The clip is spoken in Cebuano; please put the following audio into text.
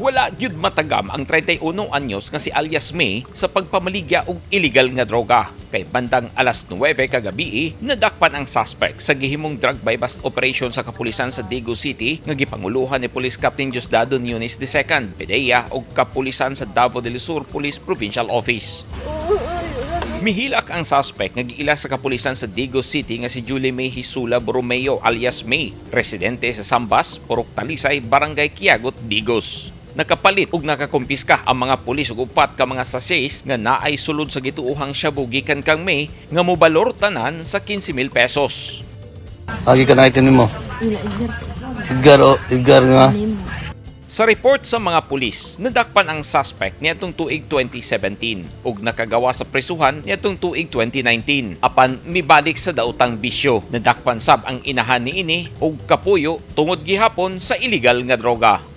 Wala gyud matagam ang 31 anyos nga si alias May sa pagpamaligya og illegal nga droga. Kay bandang alas 9 kagabi, nadakpan ang suspect sa gihimong drug buy bust operation sa kapulisan sa Digos City nga gipanguluhan ni Police Captain Diosdado Nunes II, PDEA ug kapulisan sa Davao del Sur Police Provincial Office. Mihilak ang suspect nga giila sa kapulisan sa Digos City nga si Julie May Hisula Borromeo alias May, residente sa Sambas, Purok Talisay, Barangay Kiagot, Digos. Nakapalit ug nakakumpiska ang mga pulis og upat ka mga sachets nga naay sulod sa gituohang shabu gikan kang May nga mobalor tanan sa 15,000 pesos. Agi ka na itin mo. Ila Edgar. Edgar o Edgar nga. Name. Sa report sa mga pulis, nadakpan ang suspect niadtong tuig 2017 ug nakagawa sa presuhan niadtong tuig 2019 apan mibalik sa daotang bisyo. Nadakpan sab ang inahan niini ug kapuyo tungod gihapon sa illegal nga droga.